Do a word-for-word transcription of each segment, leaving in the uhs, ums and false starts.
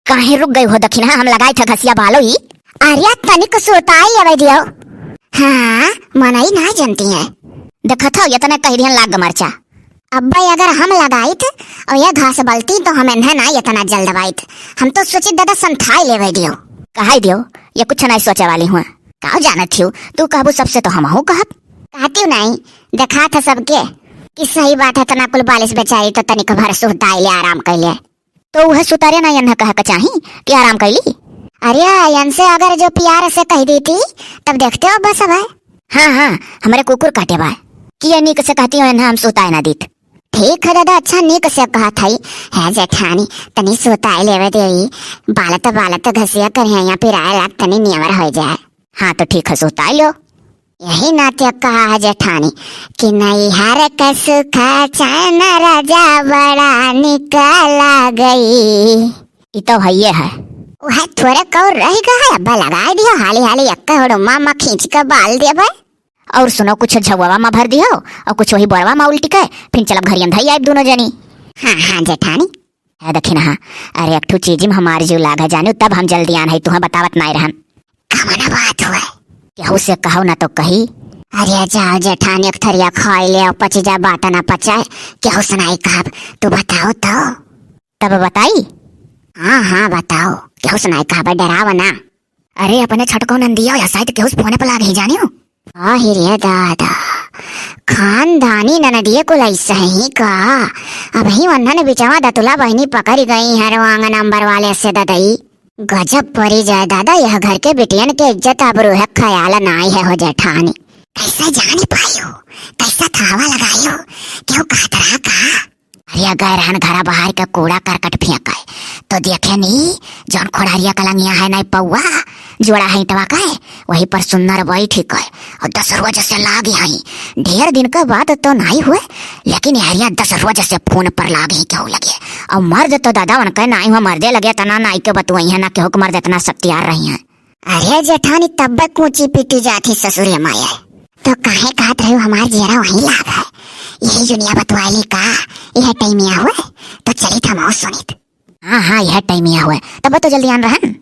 काहे रुक गई हो दखिनहा, हम लगाई थे घसिया बालो ही। अरे तनिक सुताई लेवे दियो। हाँ, मनई ना जनती है। देखत हो, इतने कह दिहन लाग मरचा। अब्बे अगर हम लगाइत और ये घास बलती तो हम इन्हें ना इतना जल दबाइत। हम तो सोचित दादा संथाई लेवे दियो। कहाई दियो, ये कुछ नहीं सोचे वाली हुआ। काउ जानत हियो, तू कहबू सबसे तो हमहू कहब। कहती नहीं, देखा था सबके कि सही बात है, तना कुल बालिश बेचारी तो तनिक भर सुताई ले आराम कैले। तो उहे सुतारे ना एन्हा कहे के चाही कि आराम कैली। अरे, एनसे अगर जो प्यार से कह देती, तब देखते हो बस अब है। हाँ, हाँ, हमरे कुकुर काटे बा कि ये नीक से कहती हो एन्हा हम सुताए ना दीत। ठीक है दादा, अच्छा नीक से कहत हई। है जेठानी, तनी सुताए लेवे देई, बालत बालत घसिया कर यहाँ पिराए लाग तनी नियमर हो जाए। हाँ तो ठीक है, सुताए लो। यही नाते कहा है जेठानी कि नैहर के सुख चैन राजा बड़ा निक लागई। ई तो हइये है। वह थोड़े कौर रह गया है, अब्बा लगाए दियो, हाली हाली एक्का हुड़ुम्मा मा खींच के बाल देबे। और सुनो, कुछ झौवा मा भर दियो और कुछ वही बोरवा मा उल्टी के, फिर चलब घरियन धई आइब दोनों जनी। हाँ, हाँ जेठानी। है दखिनहा, अरे एक ठो चीज में हमार जीव लाग है जानियो, तब हम जल्दी आन है, तुहा बतावत नाय रहन। कमना बात हुआ? केहू से कहो ना तो कही। अरे जाओ जेठानी, एक थरिया खाई ले, पची जा बात ना पचाए, केहू से नाई कहब, तू बताओ तो। तब बताई? हाँ, हाँ, बताओ, केहू से नाई कहब, डराव ना। अरे अपने छटको नंदिया या शायद केहू से फोने पर लाग ही जानियो। आहि रे दादा, खानदानी ननदिए कुल ऐसे ही का? अबही वन्हन बिचवा दतुला बहिनी पकड़ गई हैं रोआंगन अंबर वाले से ददई। गजब परी जाए दादा, यह घर के बिटियन के इज्जत आबरू है, ख्याल नाई है हो जेठानी। कैसे जानी पायो, कैसा थावा लगायो, केहू कहत रहा का? अरे गए रहन घरा बाहर के कूड़ा करकट फेंके, तो देखे नी जौन खोड़हरिया कलंगिया है नाई पौआ, जोड़ा है ईंटवा के, वही पर सुन्नर बैठ के, और दस रोज से लागी है। ढेर दिन के बात तो नाई हुए, लेकिन यारिया दस रोज से फोन पर लाग ही केहू लगे। और मर्द तो दादा उनके नाई हुआ, मर्दे लगे तना नाई के बतुआई है ना केहू के मर्द इतना सत्यार रही है। अरे जेठानी, तब्बे कूची पीटी जात ही ससुरे माये। तो काहे कहत रहे हो हमार जियरा वहीं लाग है? यही जुनिया बतवाली का? यह टाइमिया हुए तो चलित हम और सुनित। हाँ, हाँ, यह टाइमिया हुए, तब तो जल्दी आन रहन।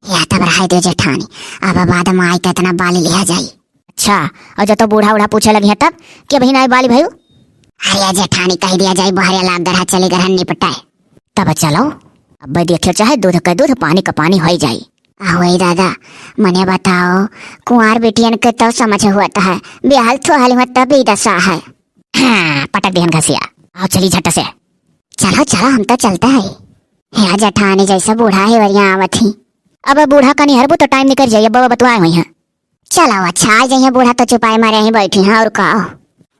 या तब रहे दे जेठानी, अब बाद में आई तो इतना बाली लिया जाई। अच्छा, और जब तो बूढ़ा उढ़ा पूछे लगी है तब कि अभी ना बाली भाई? अरे जेठानी, कह दिया जाई बहरे लाग गढ़ा चली गढ़ा निपटाए। तब चलो, अब देखियो चाहे दूध का दूध पानी का पानी होई जाई। आ होई दादा, मने बताओ, कुंवार बेटियन के तो समझ हुआ तो है, बिहाल थोहाल हुआ तब ई दशा है। हाँ, पटक देहन घसिया। आओ चली झट से। चलो चलो, हम तो चलते हैं। हे जेठानी, जैसे बूढ़ा है वरिया आवत ही। अब बूढ़ा का निहरबू तो टाइम निकल जाइए, बाबा बतुआए हुई हैं। चलो अच्छा, आ जाइए, बूढ़ा तो चुपाए मारे ही बैठी हैं और का।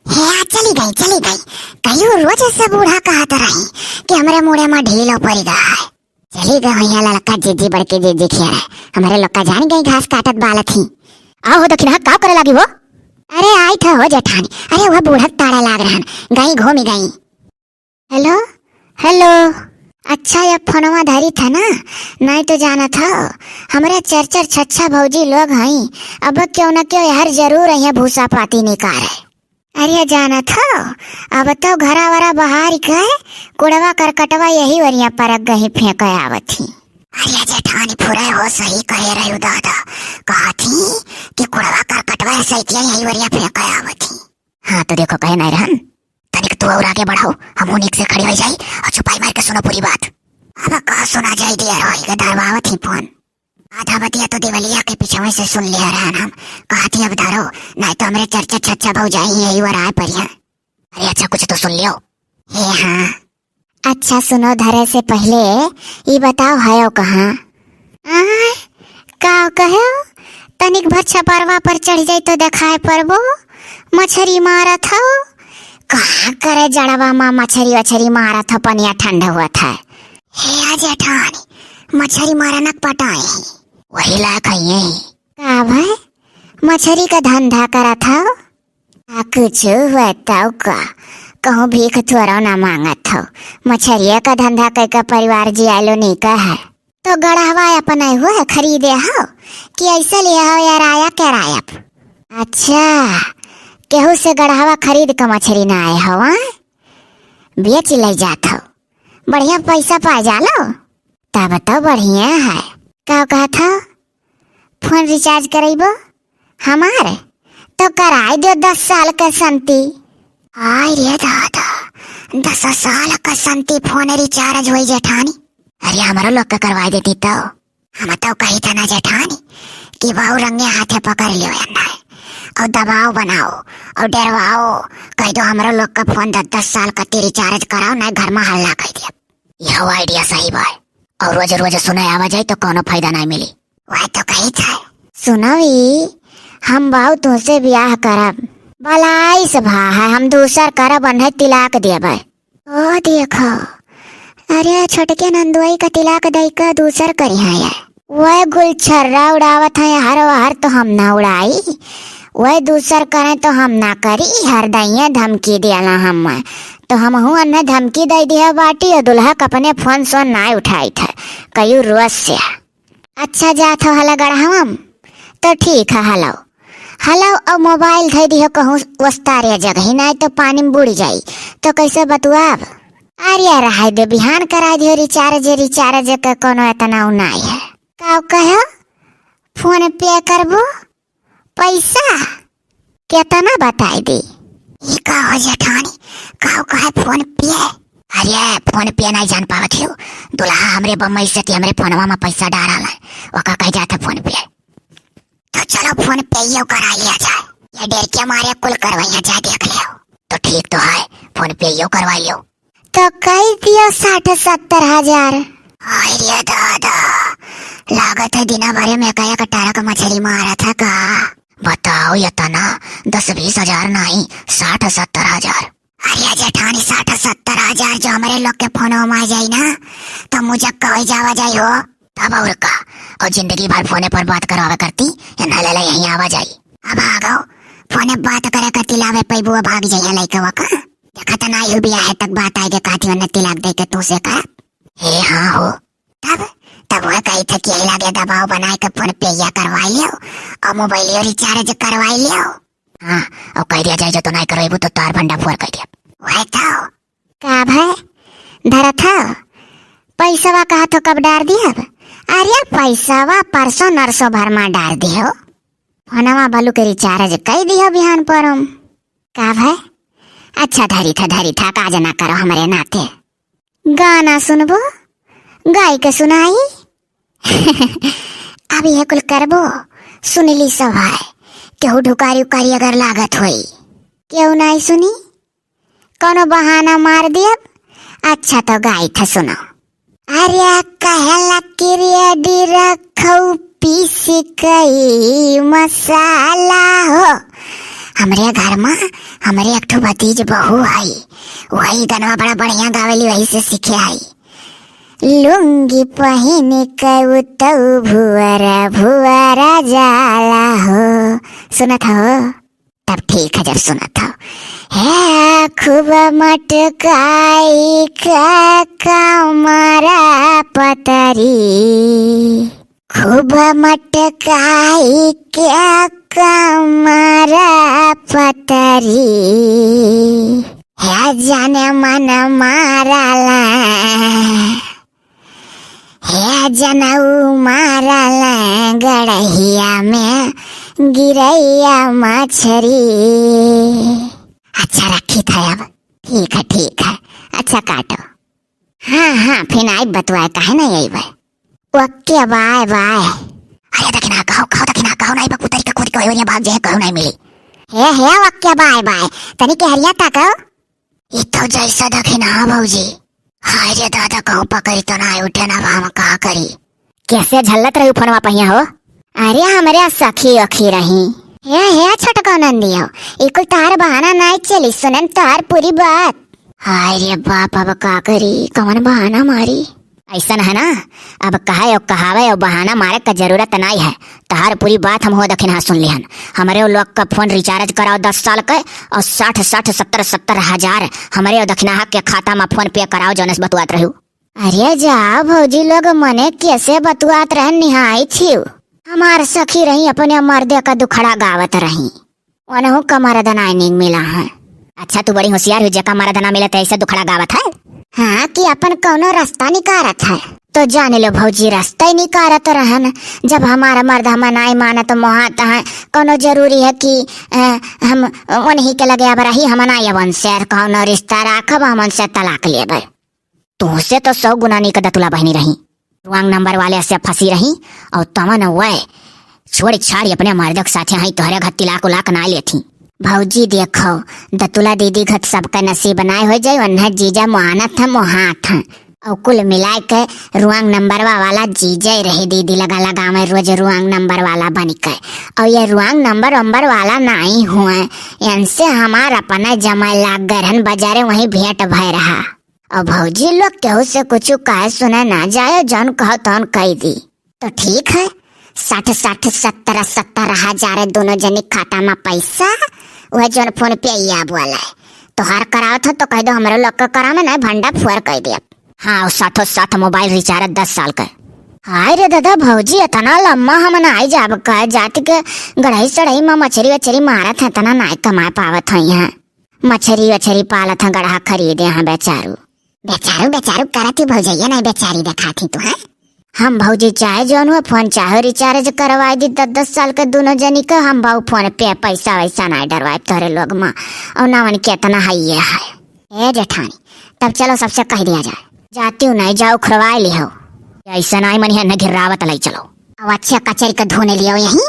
हे आ, चली गई, चली गई। कहियो रोज से बूढ़ा कहत रही कि हमरे मुड़े में ढीलो पड़ गया है। चली गई हुई है लड़का जीजी, बड़की जीजी खियारे। हमरे लोग का जान गई घास काटत बालत ही। आओ हो दखिनहा, का करे लागी हो? अरे आई था हो जेठानी, अरे वह बूढ़ा ताड़ा लाग रहन, गई घूमी गई। Hello, hello. अच्छा, ये फोनवा धरी था ना, नहीं तो जानत हो, हमरा चर चर छच्छा भौजी लोग हई, अब क्यों न क्यों यार जरूर यहाँ भूसा पाती निकारे। अरे जानत हो, अब तो घरा वरा बहार के कुड़वा करकटवा यही वरिया परक गही फेंके आवत ही। अरे जेठानी फुरे हो, सही कहे रही दादा, कहत ही कि कुड़वा करकटवा सैतिया यही वरिया फेंके आवत ही। हाँ तो देखो, कहे नहीं रहन, तनिक तू और आगे बढ़ाओ, हमहू नीक से खड़ी हो जाई और चुपाई मार के सुनो पूरी बात। अब का सुना जाई दिया रोई के धरवावत ही फोन। आधा बतिया तो देवलिया के पिछवे से सुन लिया रहन हम। कहत ही अब धरो, नहीं तो हमरे चर चर छच्छा भौजाई ही यही वर आए पड़िया। अरे अच्छा, कुछ तो सुन लियो। हे हाँ। अच्छा सुनो, धरे से पहले ई बताओ हयो कहाँ? आय, का कहो? तनिक भर छपरवा पर चढ़ जाई तो देखाए पड़बो। मछरी मारत हो? कहाँ करे जड़वा मा मछरी वछरी मारत हो, पनिया ठंडा हुआ था। हे आ जेठानी, मछरी मारनक पटाई। वही लायक है ये। का भाई, मछरी का धंधा करत हो? आ कुछ हुआ तौ का? कहूँ भीख थोड़ा ना मांगत हो। मछरिया का धंधा कई का परिवार जियालो नीका है। तो गढ़वा अपने हुए खरीदे हो कि ऐसे लिए हो या राया के रायप? अच्छा, केहू से गढ़वा खरीद के मछरी ना आए हो, हाँ? बेच ले जात हो, बढ़िया पैसा पा जालो। तब तो बढ़िया है। का कहत हो? फोन रिचार्ज करइबो हमार? तो कराइ दियो दस साल के संती। आय रे दादा, दस साल के संती फोन रिचार्ज होई जेठानी। अरे हमरो लोग के करवाइ देती तो। हम तो कही था ना जेठानी कि बहू रंगे हाथे पकड़ लियो एन्ना है। और दबाव बनाओ और डरवाओ, कह दो हमरो लोग के फोन दस दस साल का रिचार्ज कराओ, नहीं घर में हल्ला कर दिया। यह आइडिया सही बा। और रोज रोज सुने आवा जाए तो कोनो फायदा नहीं मिली। वह तो कही था। सुनवी, हम बाऊ तुमसे ब्याह करब, बलाइस भा है, हम दूसर करब, अन्हे तिलाक देबे। ओ देखो, अरे छोटके नंदुआई का तिलाक दई का दूसर करी है ये। वह गुलछर्रा उड़ावत है हर वहर तो हम ना उड़ाई, वह दूसर करें तो हम ना करी, हर दइये धमकी दियाला हम। तो हमहू अन्हे धमकी दे दिया बाटी और दुल्हा के अपने फोन सोन ना उठाई था, कयू रोज से। अच्छा जात हो हला गढ़ावम, तो ठीक है, हलाओ, हलाओ, और मोबाइल धै दिहो कहूँ ओस्तारे जगह, नहीं तो पानी में बुड़ जाई, तो कैसे बतुआब? अरे रहाई दे, बिहान करा दिहो रिचार्ज, रिचार्ज के कोनो इतना उ नाई है। का कहो? फोन पे करबो? पैसा? केतना बताई दी? ई का हो जेठानी, का कहे फोन पे? अरे फोन पे नहीं जान पावत हो, दुल्हा हमरे बम्बई से ती हमरे फोनवा में पैसा डाला है, ओका कह जाता फोन पे। तो चलो फोन पे ही करा लिया जाए, ये डर के मारे कुल करवाइया जाए देख लियो। तो ठीक तो है, फोन पे ही करवा लियो। तो कह दियो साठ सत्तर हजार। हाय रे दादा, लागत है दिना भरे में कया कटारा का मछली मारा था का। बताओ इतना, दस बीस हजार नहीं, साठ सत्तर हजार। अरे जेठानी, साठ सत्तर हजार जो हमरे लोग के फोनवा में आ जाई ना, तो मुझे कहे जावा जाई हो। तब और का, और जिंदगी भर फोने पर बात करवावे करती, या ना ले ले यहीं आवा जाई। अब आ गओ, फोने बात करे करती लावे पैबुआ भाग जाइए लइकवा का। देखा तो ना यू बियाह तक बात आएगे, कहती वरना तिलाक दे के तू से का। हे हाँ हो। तब, तब वह कही थे कि यही लागे दबाव बनाए के फोन पे या करवा लियो और मोबाइल रिचार्ज करवा लियो। हाँ, और कह दिया जाए जो तो नहीं करवेबू तो तार भंडा फोर कह दिया। वह तो। का भाई, धरत हो? पैसवा कहा तो कब डार दियब? अरे पैसवा परसों नरसों भर मा डार दियो। फोनवा बलू के रिचार्ज कई दियो बिहान परम। का भाई? अच्छा धरी था, धरी था, काज ना करो हमरे नाते। गाना सुनबो, गाई के सुनाई। अब ये कुल करबो, सुन ली सब है। केहू ढुकारी उकारी अगर लागत होई, केहू नाई सुनी, कोनो बहाना मार दियब। अच्छा तो गाई था सुनो। अरे कहला कि रे डी रखऊ पीस कई मसाला हो। हमरे घर मा हमरे एक ठो भतीज बहू हई, वही गनवा बड़ा बढ़िया गावेली, वही से सीखे हई। लुंगी पहिन के उतऊ भुअरा भुअरा जाला हो। सुनत हो? तब ठीक है जब सुनत हो। हे खूब मटकाई के कमरा पतरी, खूब मटकाई के कमरा पतरी, हे जाने मन मारला, हे जनऊ मारला गड़हिया में गिरैया मछरी। अच्छा रखी था अब, ठीक है, ठीक है, अच्छा काटो। हाँ, हाँ, फिर आई बतुआए, काहे नहीं आई भाई? Okay, bye, bye. अरे दखिना, कहो, कहो दखिना, कहो नहीं, बकू तरीका कूद के ओरिया भाग जाए, कहो नहीं मिली। हे, हे, ओके, बाय, बाय। तनी के हरिया ताको। ई तो जैसा दखिना, भौजी। हाय रे दादा, कहूँ पकड़ी तो ना उठे ना, अब हम का करी? कैसे झल्लत रही फोनवा पहिया हो? अरे, हमरे सखी अखी रही। हे, हे, छोटका नंदियो, ई कुल तोहार बहाना नाई चली, सुनन तोहार पूरी बात। हाय रे बाप, अब का करी, कवन बहाना मारी? ऐसन है ना, अब कहे और कहावे और बहाना मारे का जरूरत नाई है। तोहार पूरी बात हम हो दखिनहा सुन लिहन। हमरे वो लोग का फोन रिचार्ज कराओ दस साल के और साठ, साठ, सत्तर, सत्तर हजार हमरे वो दखिनहा के खाता में फोन पे कराओ, जौने से बतुआत रहू। अरे जा भौजी लोग, मने कैसे बतुआत रहन निहाई छिउ। हमार सखी रही अपने मर्दे का दुखड़ा गावत रही। ओनहु का मर्दना नहीं मिला है। अच्छा, तू बड़ी होशियार हुई, जेका मर्दना मिले तो ऐसे दुखड़ा गावत है। हाँ, कि अपन कौनो रास्ता निकारत है। तो जाने लो भौजी, रस्ता ही निकारत रहन। जब हमारा मर्द हम नाई मानत मोहात हैं, कौनो जरूरी है कि, अ, हम उन्हीं के लगे अब रही, हम नाई अब उनसे कौनो रिश्ता राखब, हम उनसे तलाक लेबै। तुहसे तो सौ गुना नीक दतुला बहिनी रही, wrong number वाले से फंसी रही, और तमन वह छोड़ छाड़ी अपने मर्द के साथे हई, तोहरे घर तिलाक उलाक ना लेथी। भौजी देखो, दतुला दीदी घर सबका नसीब नाय हो जाए, वन्ना जीजा मोहानत है, मोहात है। और कुल मिलाए के wrong number वा वाला जीजा ही रहे दीदी लगा लगा में रोज wrong number वाला बन के। और ये wrong number वंबर वाला नाई हुए, इनसे हमार अपना जमाई लाग गए रहन, बाजारे वहीं भेंट भय रहा। और भौजी लोग केहू से कुछ कहे सुने ना जाए, जौन कहो तौन कह दी। तो ठीक है, साठ साठ सत्तर सत्तर हजार दोनों जनी खाता में पैसा, वह जौन PhonePe या बोला है। तोहार करावत हो तो कह दो, हमरो लोग के करा में नहीं, भंडा फुअर कह दिया। हाँ, और साठो साठ mobile recharge दस साल के। हाय रे दादा, भौजी इतना लम्मा हम ना आई जाब का, जाति के गढ़ई सड़ई में मछरी वछरी मारत है, इतना नाई कमाए पावत है यहाँ। मछरी वछरी पालत हैं, गड़हा खरीदे हैं बेचारू। बेचारू, बेचारू करत ही भौजैया नहीं बेचारी देखात ही तू, हैं? हम भौजी चाहे जौन हो phone चाहे recharge करवाई दी, दस दस साल के दोनों जनी के हम भाऊ PhonePe पैसा वैसा नहीं डरवाए तोहरे लोग माँ। और ना उनके इतना है ये है। ए जेठानी, तब चलो सबसे कह दिया जाए। जाती हूँ नहीं, जाओ उखरवाए लिहो। ऐसा नहीं मनी है न घिर्रावत लाई चलो। अब अच्छे कचरी के धोने लियो यहीं,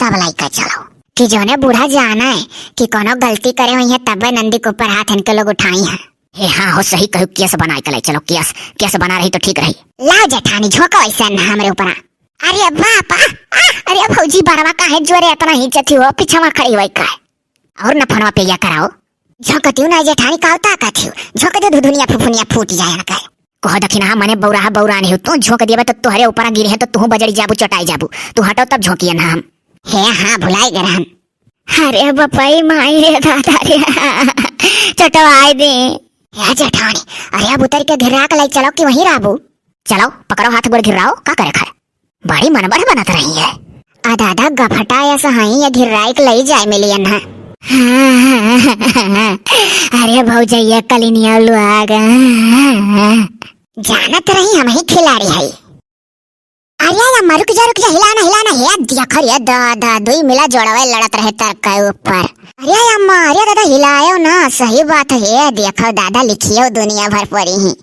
तब लाई के चलो। कि जौने बूढ़ा जाना है कि कोनो गलती करे हुई है, तबे नंदी के ऊपर हाथ इनके लोग उठाई है। हे हाँ हो, सही कहू, case बनाए के लाई चलो, case, case बना रही तो ठीक रही। लाओ जेठानी, झोंको ऐसे न हमरे ऊपर। अरे बाप, आ, आ, अरे भौजी बरवा काहे जोरे इतना हिंचत ही हो, पीछवा खड़ी हुई का? और न फोनवा पे या कराओ। झोंकतियो ना जेठानी, कावता का थियो, झोंक दे धुधुनिया फुफुनिया फूट जाए ना कहे। कह दखिनहा मने बौराहा बौरा नहीं हो, तू झोंक दिया तो तोहरे ऊपर गिरे हैं तो तू बजड़ी जाबू, चटाई जाबू, तू हटो तब झोंकिए ना हम। हे हाँ, भुलाई गए रहन। अरे बपई माई रे दादा रे, चटवाई दे। हे जेठानी, अरे अब उतर के घिरा के लाई चलो कि वहीं रहबू? चलो, पकड़ो हाथ गोड़ घिराओ, का करे खाए? बड़ी मनबढ़ बनत रही है। आ दादा गफटा ऐसा हई या घिराई के लई जाए मिलियन है। अरे भौजैया कलिनिया लुआग। जानत रही हम ही खिलाड़ी है। अरे अम्मा रुक जा, रुक जा, हिला ना, हिला ना, हे दिया खर, ये दादा, दुई मिला जोड़वे लड़त रहे तर के ऊपर। अरे अम्मा, अरे दादा हिलायो ना, सही बात है, ये देखो दादा लिखियो दुनिया भर पड़ी ही।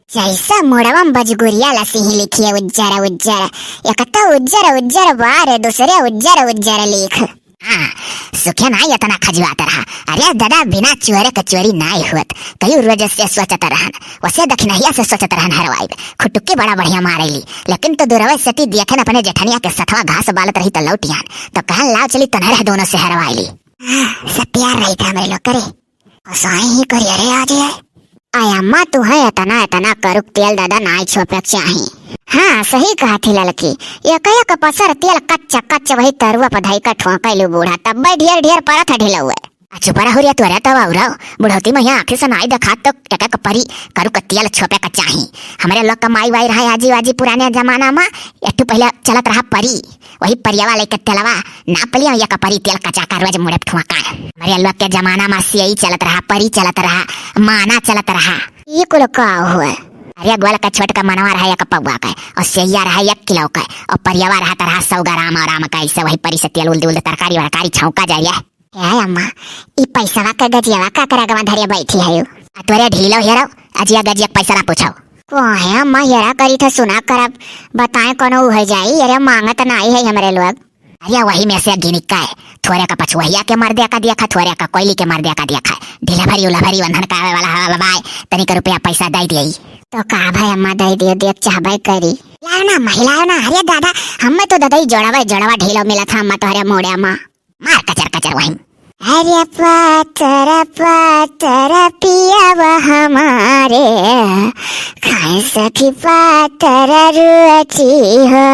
जैसा मुड़वा में बजगुरिया लसी ही लिखिए उज्जर उज्जर, एक तो उज्जर उज्जर बार, दूसरे उज्जर उज्जर लिख। हाँ, सुखे ना इतना खजुआत रहा। अरे दादा, बिना चोरे के चोरी नाई हुअत। कई रोज से सोचत रहन, वसे दखिनहिया से सोचत रहन हरवाइब। खुटुकी बड़ा बढ़िया मारेली, लेकिन तो दुरवे सती देखन अपने जेठनिया के सथवा घास बालत रही तो लौटियान, तो कहन लाओ चली तनहरे दोनों से हरवाइली। हाँ, सब प्यार रही था हमरे लोग करे। असाई ही करिया रे आज है। आय अम्मा, तू है इतना, इतना करुक तेल दादा नाई छोपे के चाही। हाँ, सही कहा थी ललकी। एक, एक पसर तेल कच्चा, कच्चा वही तरुआ पर धई का ठोंकैलू बूढ़ा, तब ढेर, ढेर परत है ढिलौए। आ चुप रहो रे तोरे तब और बुढ़ौती में यहाँ आँखी से नाई देखा तो एक, एक परी करुक तेल छोपे के चाही। हमरे लोग का माई वाई रहा आजी वाजी पुराने जमाना में, एक ठो पहले चलत रहा परी, वही परियावा लेके तेलवा नाप लिया, या कपरी तेल कचा का रोज मुड़े ठुआ का। हमरे लोग के जमाना में सियई चलत रहा, परी चलत रहा, माना चलत रहा। ई कुल का हुआ? अरे गोल का छोट का मनवा रहा एक पौवा का, और सियैया रहा एक किलो का, और परियावा रहा तरह सौ ग्राम और आम का, ऐसे वही परी से तेल उल उल तरकारी वरकारी छौंका जाए। ए अम्मा, ई पैसवा का गजियावा का करा गवा धरे बैठी है यू? आ तोरे ढीलो हेरो, अजिया गजिया के पैसा ना पूछो। को है अम्मा, हेरा करी था सुना करब, बताए कोनो उहे जाई, अरे मांगत नाई है हमरे लोग। अरे वही में से गिनिक का है, थोरे का पछुआहिया के मर दिया का दिया खा, थोरे का कोयली के मर दिया का दिया खा। ढीला भरी उला भरी वंधन का आवे वाला हवा बाय, तनिक रुपया पैसा दे दिए। तो का भाई अम्मा दे दियो, देख चाहबे करी। लाओ ना अम्मा, हिलाओ ना। अरे दादा, हमें तो दादा ही जोड़ावा, जोड़ावा ढीलो मिला था अम्मा तोहरे मोड़े अम्मा। मार कचर कचर वहीं। अरे पातर पातर पियावा हमारे, खाए सखी पातर रोटी हो।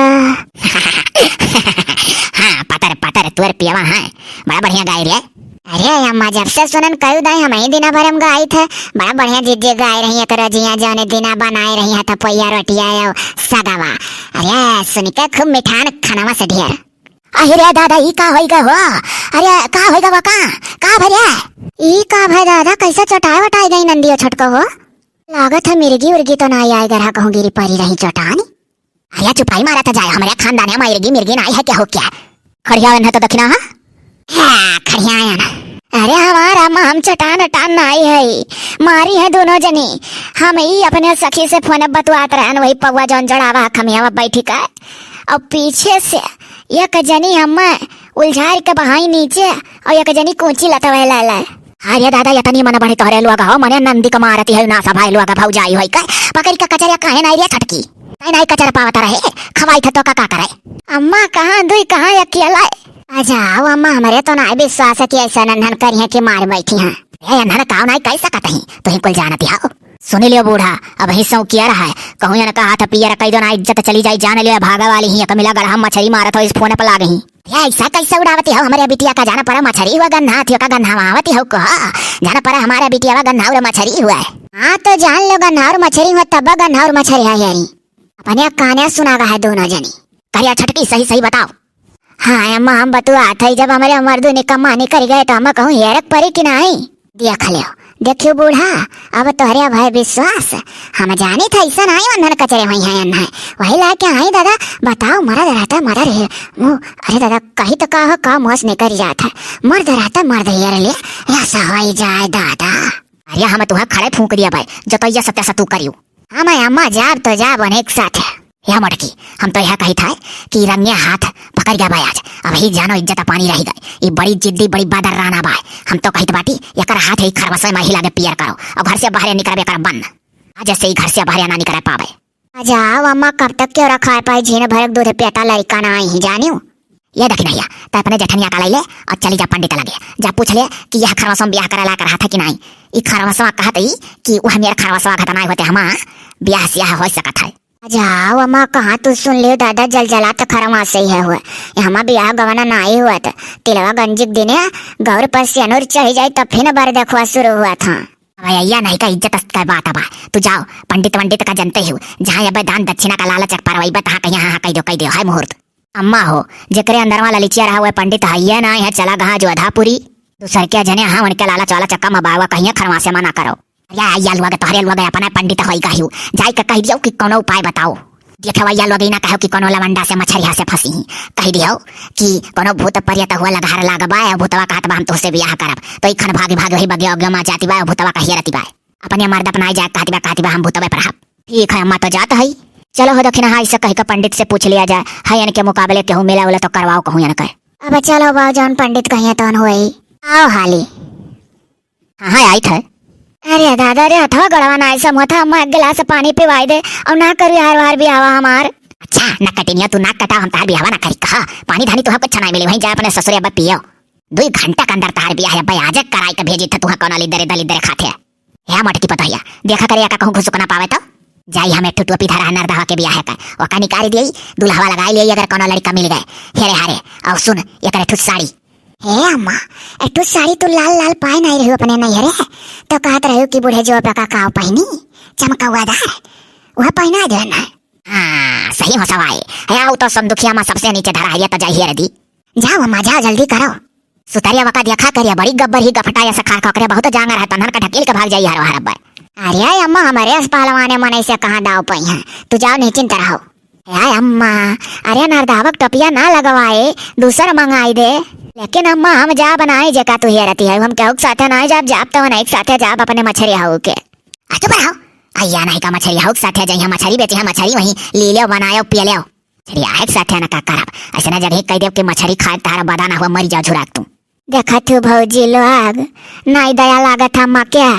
हाँ, पातर पातर तोर पियावा है, बड़ा बढ़िया गाय रे। अरे अम्मा, जब से सुनन कयू दाई हम ही दिना भर हम गाई थे, बड़ा बढ़िया जिज्जे गाय रही है, तो रजिया जौने दिना बनाए रही है तो पोइया रोटिया यो सगावा। अरे सुनिके खूब मिठान खानावा से ढेर। अरे दादा, ई का होई गा हो? अरे का होई गा बा का? का भरिया? ई का भय दादा, कैसे चटाए वटाए गई नंदियो छोटको हो? लागत है मिर्गी उर्गी तो नाई आए, गरहा कहूँ गिरी परी रही चटानी। अरे चुपाई मारा तो जाए, हमरे खानदान में मिर्गी मिर्गी नाई है क्या हो क्या? खड़िया है तो दखिना, हाँ? हाँ, खड़िया है ना। अरे हमार अम्मा हम चटान अटान नाई है, मारी है दोनों जनी। हम ई अपने सखी से फोन बतुआत रहन, वही पौवा जौन जड़ावा खमियावा बैठी का, और पीछे से एक जनी अम्मा उलझार के बहाई नीचे, और एक जनी कूची लतवे लाला। अरे दादा, यतनी मन बढ़े तोहरे लोग हो, मने नंदी के मारती है, ना सभाई लोग भौजाई होई के, पकड़ के कचरिया काहे नाई रे छटकी? नाई, नाई कचर पावत रहे, खवाई थे तो का, का करे? अम्मा कहाँ दुई, कहाँ अकेला? आ जाओ अम्मा, हमरे तो नाई विश्वास है कि ऐसा नन्हन करिहे कि मार बैठी हैं। ए, नन्हन काव नाई कह सकत ही, तुही कुल जानत हो। सुनी लियो बूढ़ा, अबहीं सौकिया रहा है, कहूँ इनका हाथ पियर कई दो ना, इज्जत चली जाई, जान लियो, भागा वाली ही, एक मिला गड़हा मछरी मारत हो, इस फोन पर लाग ही। ए, ऐसा कैसे उड़ावती हो हमरे बिटिया का? जान पड़ा मछरी हुआ गन्हा, थियो का गन्हा मावती हो कहा, जान पड़ा हमारे बिटिया वा गन्हा और मछरी हुआ है। हाँ तो जान लो गन्हा और मछरी हुआ, तब गन्हा और मछरी है यारी। अपने काने सुना गा है दोनों जनी। करिया छटकी सही सही बताओ। हाँ अम्मा, हम बतुआत है, जब हमरे मर्दू निकम्मा निकल गए तो हम कहूँ हेरक परी कि नाई? देख लियो, देखियो बूढ़ा, अब तोहरे भय विश्वास, हम जानी था ऐसा नाई वंधन कचरे हुई हैं अन्ना। वही लाके आई दादा, बताओ मरद रहता मरद है। वो, अरे दादा, कही तो का हो, का मोस निकल जात है, मर्द रहता मर्द हेर ले, ऐसा हो जाए दादा। अरे हम तुहा खड़े फूंक दिया भाई, जतैया सत्या सतू करियो। हाँ मैं अम्मा जाब तो जाब अनेक साथ है। या मोटकी, हम तो यह कही था कि रंगे हाथ पकड़ गया भाई आज। अब ही जानो इज्जत पानी रही गए। ये बड़ी जिद्दी, बड़ी बदर राना बाय। हम तो कहित बाटी, एकर हाथ ही खरवसे में ही लागे पियर करो और घर से बाहर निकरबे कर बंद। आज से ही घर से बाहर ना निकल पावे। आ जाओ अम्मा, कब तक क्यों रखा है पाई? झीन भरक दूध पेटा लड़का ना आई ही जानियो। ये देखी भैया, तो अपने जेठनिया का लैले और चली जा पंडित लगे। जा पूछ ले कि यह खरवसवा ब्याह करे लायक रहा था कि नाई। ई खरवसवा कहत ई कि वह मेरा खरवसवा घटना होते हमा ब्याह स्याह हो सकत है। जाओ अम्मा, कहाँ तू सुन लियो दादा, जल जला तो खरवा से ही है हुआ। ये हमा ब्याह गवना नाई हुआ तो तिलवा गंजिक दिने गौर पर सेनुर चढ़ जाए तब फिर बर देखवा शुरू हुआ था। अब भैया नहीं का इज्जत का बात बा। तू जाओ, पंडित वंडित का जनते हो, जहाँ अब दान दक्षिणा का लालच परवाई बा, तहाँ कहीं हाँ, हाँ, कह दो, कह दो, है मुहूर्त। अम्मा हो, जेकरे अंदरवा ललिचिया रहा, वह पंडित हइये ना है, चला गहा जो अधापुरी। दूसर के जने हाँ, उनके लालच वाला चक्का में बावा कहिया खरवासे मना करो। या, या लोग, तोहरे लोग अपना पंडित होई गहियो, जाई के कह दियो कि कोनो उपाय बताओ। देखे भैया लोग, ई ना कहो कि कोनो लवंडा से मछरिया से फंसी ही, कह दियो कि कोनो भूत परियत हुआ लगहर लाग बा, भूतवा कहत बा हम तोहसे बियाह करब, तो ई खन भागी भागी वही बगिया उगिया मा जाती बा, भूतवा कहिए रहती बा। अपने मर्द अपनाई जाए कहती बा, कहती बा हम भूतवे पर हब। ठीक है अम्मा, तो जात है। चलो हो दखिना, हाँ, इसे कह के पंडित से पूछ लिया जाए, है इनके मुकाबले केहू मिला उला तो करवाओ कहूँ इनके। अब चलो बाबू, जौन पंडित कहिए तौन होई। आओ हाली। हाँ, हाँ, आइत है। अरे दादा रे, हथवा गड़वा ना ऐसा मुँह था, अम्मा एक गिलास पानी पिवाई दे और ना करू यार वार बियाहवा हमार। अच्छा, ना कटिनिया तू ना कटाओ, हम तार बियाहवा ना करी कहा। पानी धानी तो हमको छनाई मिली, वहीं जा अपने ससुरे अब पियो। दुई घंटा के अंदर तार बियाह है, भाई आज कराई के भेजी था तुहा कौन अली दरे दली दरे खाते। या मोटकी पतोहिया, देखा करे या का कहूँ घुसुक ना पावे तो। जाई हम एक ठो टोपी धरा है नरदहवा के बियाह का, ओका निकाली दिए, दुल्हवा लगाई लिए अगर कोनो लड़का मिल गए। हेरे हारे, और सुन, एक ठो साड़ी। हे अम्मा, एक ठो साड़ी तू लाल लाल पाए नहीं रही अपने नैहरे, तो कहत रही कि बूढ़े जो पका काव पहनी, चमकौआदार, वह पहना दे ना। हाँ, सही हो सवाई। है, आओ तो संदुखिया में सबसे नीचे धरा है, ये तो जाई हेर दी। जाओ अम्मा, जाओ, जल्दी करो। सुतरिया वका देखा करिया, बड़ी गब्बर ही गफटा या सखार ककरे, बहुत जांगर है, तन्हर का ढकेल के भाग जाई हर हर अब्बर। अरे अम्मा, हमारे अस पहलवाने मनई से कहाँ दाव पई हैं, तू जाओ निश्चिंत रहो। ए अम्मा, अरे नरदावक टोपिया ना लगवाए, दूसर मंगाई दे। लेकिन अम्मा, हम जा बनाए जेका तू हेरती है, हम केहू के साथे नाई जाब, जाब तो नहीं के साथे जाब अपने मछरी हऊ के। आ चुप रहो, अइया नहीं का मछरी हऊ के साथे जइहा मछरी बेचिहा, मछरी वहीं ली लेव, बनायो, पिए लेव। मछरी आए के साथे ना का करब, ऐसे ना जगह कह देव कि मछरी खाए तारा बदा ना हुआ, मरी जाओ झुराक तू। देखत हूँ भौजी लोग, नाई दया लागत है अम्मा क्या?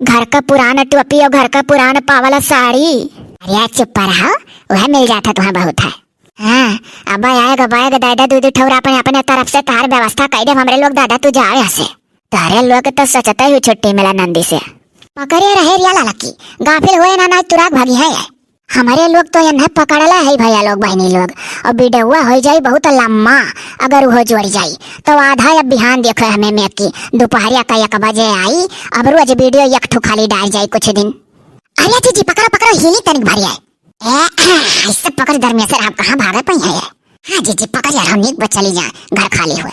घर का पुरान टोपी और घर का पुरान पावला साड़ी। अरे चुप रहो, वह मिल जाता तुम्हें बहुत है। हाँ, अब आएगा बाएगा दादा, दू दू ठौरा अपने अपने तरफ से तार व्यवस्था कर दे हमरे लोग दादा, तू जाओ यहाँ से। तारे लोग तो सोचते ही छुट्टी मिला नंदी से। पकड़े रहे रिया लालकी, गाफिल हुए ना, ना तुराक भागी है। हमारे लोग तो यन्हे पकड़ला है भैया लोग, बहनी लोग, और वीडियोवा हो जाई बहुत लम्बा। अगर वो जोड़ जाई तो आधा अब बिहान देखो हमें में की दोपहरिया का एक बजे आई। अब रोज वीडियो एक ठो खाली डाल जाई कुछ दिन। अरे जीजी पकड़ो पकड़ो, हिली तनिक भरिया। ए, ऐसे पकड़ धर्मेश्वर, आप कहाँ भागे पई है? हाँ जीजी पकड़ यार, हम नीक बस चली जाए, घर खाली हुए।